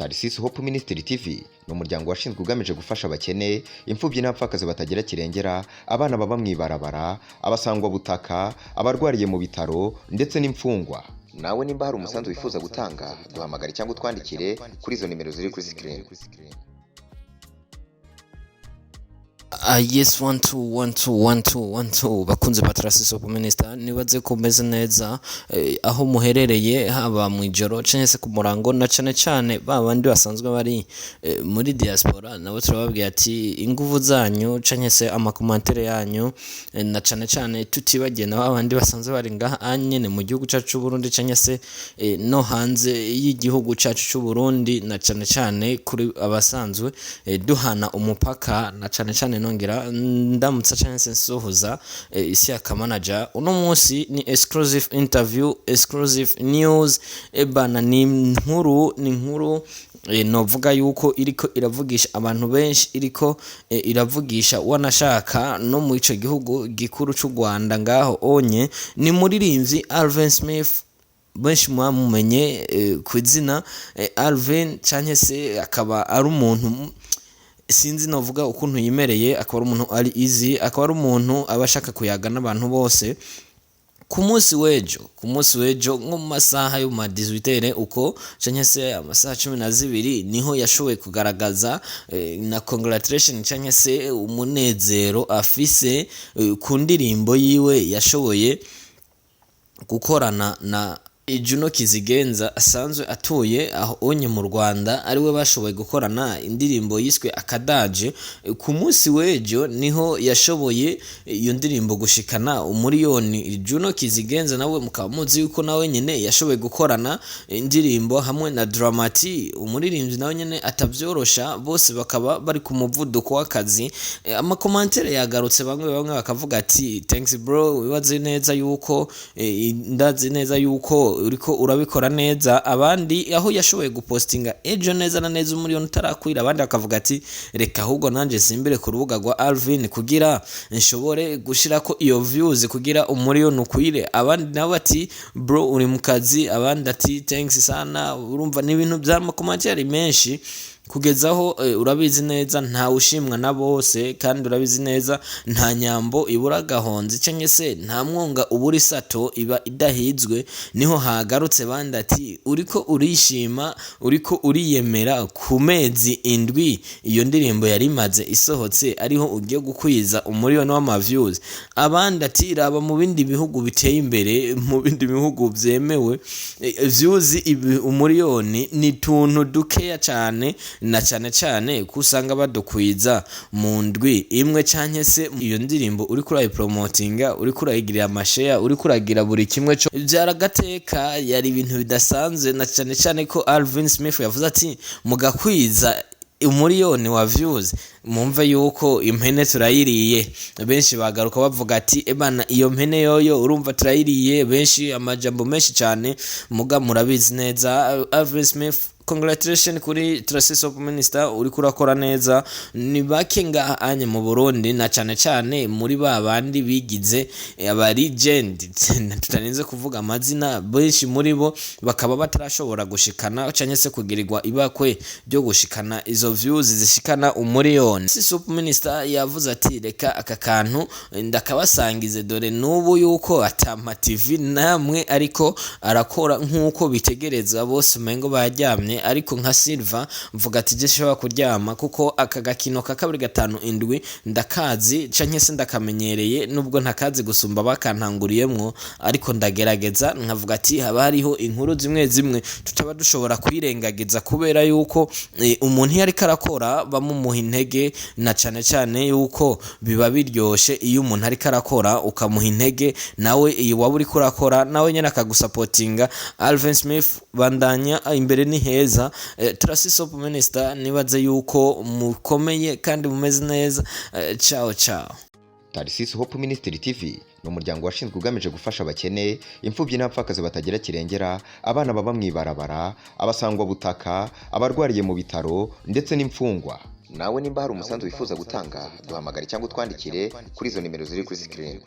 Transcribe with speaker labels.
Speaker 1: Tarisisi Hope Ministry TV ni umuryango washinzwe ugamije gufasha abakene, imfubyi n'abapfakazi batagira kirengera, abana baba mu ibarabara, abasangwabutaka, abarwariye mu bitaro ndetse n'imfungwa. Nawe nimba hari umusanzu wifuza gutanga, duhamagare cyangwa utwandikire kuri izo nimero ziri kuri screen.
Speaker 2: Yes, one two one two one two one two. Bakunze ba Tarasisi Hope Minister, nibaze ko meze neza aho muherereye, haba mu ijoro canke se ku murango, na cane cane ba bandi basanzwe bari muri diaspora. Nabo turababwira ati inguvu zanyu canke se ama commentaires yanyu, na cane cane tutibagiye na ba bandi basanzwe bari ngaha nyene mu gihugu cacu c'u Burundi canke se no hanze y'igihugu cacu c'u Burundi, na cane cane kuri abasanzwe duhana umupaka. Na cane cane nongera ndamutsa canke se nsuhuza isi ya manager. Uno munsi ni exclusive interview, exclusive news. Ebana, ni inkuru novuga yuko iriko iravugisha abantu benshi, iriko iravugisha wanashaka no mu ico gihugu gikuru c'u Rwanda. Ngaho onye ni muririmbyi Alvin Smith, benshi mwamumenye ku izina Alvin, canke se akaba ari umuntu, sinzi novuga ukuntu yimereye, akaba ari umuntu ari easy, akaba ari umuntu aba ashaka kuyaga n'abantu bose. Ku munsi w'ejo nko mu masaha yo mu ma 18 uko canke se amasaha 12, niho yashoboye kugaragaza na congratulation canke se umunezero afise ku ndirimbo yiwe yashoboye gukorana na Juno Kizigenza, asanzwe atuye aho onye mu Rwanda, ariwe bashoboye gukorana indirimbo yiswe Akadaje. Ku munsi w'ejo niho yashoboye iyo ndirimbo gushikana umuriyoni. Juno Kizigenza nawe mukaba muzi yuko nawe nyene yashoboye gukorana indirimbo hamwe na Dramati, umuririmbyi nawe nyene atavyorosha. Bose bakaba bari ku muvuduko w'akazi. Ama commentaires yagarutse, bamwe bamwe bakavuga ati: "Thanks bro, wibaze neza yuko ndazi neza yuko uriko urabikora neza." Abandi, aho yashoboye gupostinga ejo neza na neza umuriyoni utarakwira, abandi bakavuga ati: "Reka ahubwo nanje simbire ku rubuga rwa Alvin kugira nshobore gushirako iyo views kugira umuriyoni ukwire." Abandi nabo ati: "Bro, uri mu kazi." Abandi ati: "Thanks sana." Urumva ni ibintu by'ama commentaires menshi kugezaho urabizi neza, nta ushimwa na bose, kandi urabizi neza, nta nyambo ibura agahonzi cyangwa se nta mwonga ubura isato iba idahizwe. Niho hagarutse bandi ati: "Uriko urishima, uriko uriyemera ku mezi 7 iyo ndirimbo yari imaze isohotse, ariho ugiye gukwiza umuriyoni w'ama views." Abandi ati: "Raba mu bindi bihugu biteye imbere, mu bindi bihugu byemewe, views umuriyoni ni tuntu dukeya cyane, na cyane cyane ko usanga badukwiza mu ndwi imwe." Canke se iyo ndirimbo uriko urayipromotinga, uriko urayigirira ama share, uriko uragira buri kimwe co byaragateka, yari ibintu bidasanzwe, na cyane cyane ko Alvin Smith yavuze ati: "Mugakwiza umuriyoni wa views, mumve yuko impene turayiriye." Benshi bagaruka bavuga ati: "Ebana, iyo mpene yoyo urumva turayiriye." Benshi amajambo menshi cyane, muga murabizi neza, Alvin Smith, congratulation kuri Tracey Hope Minister, uriko urakora neza. Ni bake ngaha anye mu Burundi, na cane cane muri ba bandi bigize aba legend tutarinze kuvuga amazina, benshi muri bo bakaba batarashobora gushikana canke se kugirirwa ibakwe ryo gushikana izo views zishikana umuriyoni. Hope Minister yavuze ati: "Reka aka kantu ndakabasangize, dore n'ubu yuko atama TV namwe ariko arakora nk'uko bitegereza, bose umengo baryamye." Ariko nka Silva mvuga ati: "Je shobora kuryama kuko aka gakino ka 257 ndakazi canke se ndakamenyereye, nubwo ntakazi gusumba bakantanguriyemwo, ariko ndagerageza." Nkavuga ati haba hariho inkuru zimwe zimwe tutaba dushobora kwirengagiza, kubera yuko umuntu iyo ariko arakora bamumuha intege, na cane cane yuko biba biryoshe iyo umuntu ariko arakora ukamuha intege, nawe iyo waba uriko urakora nawe nyene akagusapotinga. Alvin Smith, bandanya, imbere ni heza. Tracey Hope Minister, nibaze yuko mukomeye kandi mumeze neza. Ciao ciao.
Speaker 1: Tarisisi Hope Ministry TV ni umuryango washinzwe ugamije gufasha abakene, imfubyi n'abapfakazi batagira kirengera, abana baba mu ibarabara, abasangwabutaka, abarwariye mu bitaro ndetse n'imfungwa. Nawe nimba hari umusanzu wifuza gutanga, duhamagare cyangwa utwandikire kuri izo nimero ziri kuri screen.